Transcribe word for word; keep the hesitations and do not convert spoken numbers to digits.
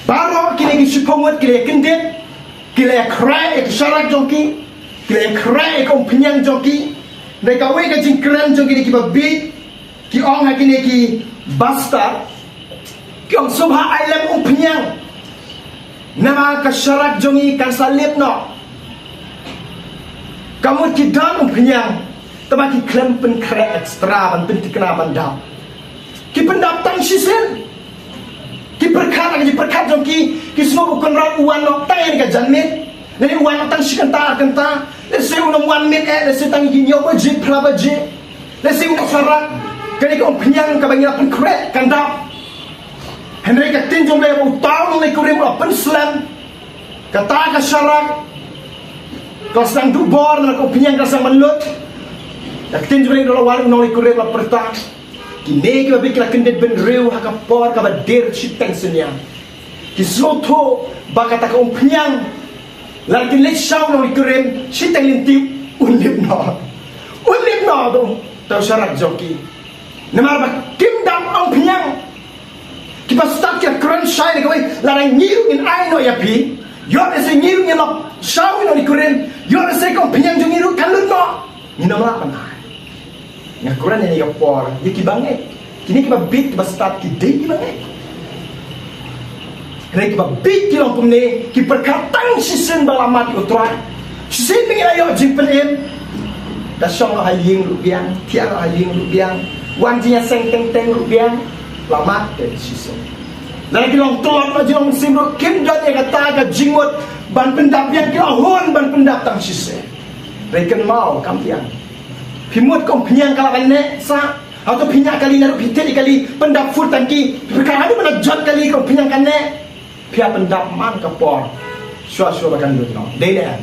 Baroh kine ki shiphew ngut ki la kyndit, ki la khreh ïa ka sharak jong ki, ki la khreh ïa ka umphniang jong ki. Dei kawei ka jingkren jong kine kiba bieit, ki ong ha kine ki bastard, ki ong, sngewbha ai lem umphniang, namar ka sharak jong ngi kan sa lip noh. Ka mut ki don umphniang, tangba ki khlem pynkhreh extra ban pynthikna ban dap. Ki pyndap tang shisien. Ki pyrkhat, ki pyrkhat jong ki, ki sngew ba u Kynrad u wan noh tang ïa ka janmiet. Lane u wan noh tang shi kynta ar kynta. Lehse un ym wan miet eh, lehse tang ïa ki hynñiew baje, phra baje. Lehse un sharak. Kane ka umphniang kaba ngi la pynkhreh kan dap. Hynrei ka ktien jong U Blei ba u thaw u nongkurim u la pynslem. Kata ka sharak ka sdang duh bor, namar ka umphniang ka sdang ban lut. Ka ktien jong U Blei ba la wan, u nongkurim u la pyrta. Kine kiba bieit ki la kyndit bynriew ha ka por kaba dier shiteng synñiang. Ki sngewthuh ba kata ka umphniang, lada kin leit shaw u nongkurim shiteng lynti, un lip noh. Un lip noh, to, to sharak jong ki. Namar ba kim dap umphniang. Kiba stad ki la kren shai da kawei, lada ngi ruh ngin ai noh ïa phi. Ïoh lehse ngi ruh ngin leit shaw u nongkurim. Ïoh lehse ka umphniang jong ngi ruh kan lut noh. Ngin ym lah ban ai. Nga kren ïa kane ka por ïa kiba ngeit. Kine kiba bieit, kiba stad, ki dei kiba ngeit. Hynrei kiba bieit ki long kumne, ki pyrkhat tang shisien ba la mad ïa U Trai. Shisien ba ngi la ïoh jingpynim, da shong noh ha ïing ruh biang, thiah noh ha ïing ruh biang, wan jingïaseng teng teng ruh biang, la mad te shisien. Lada ki long tlot noh jinglong mynsiem ruh, kim don ïa kata ka jingmut ban pyndap biang, ki la hun ban pyndap tang shisien. Hynrei kynmaw, kam biang. Phi mut ka umphniang ka la ban neh sah. Hato phi ñiah kali, naduh phi thied ïa kali, pyndap full tanki, phi pyrkhat haduh ban da jot kali ka umphniang kan neh. Phi hap pyndap man ka por. Shuwa shuwa ba kan lut noh. Dei ne em?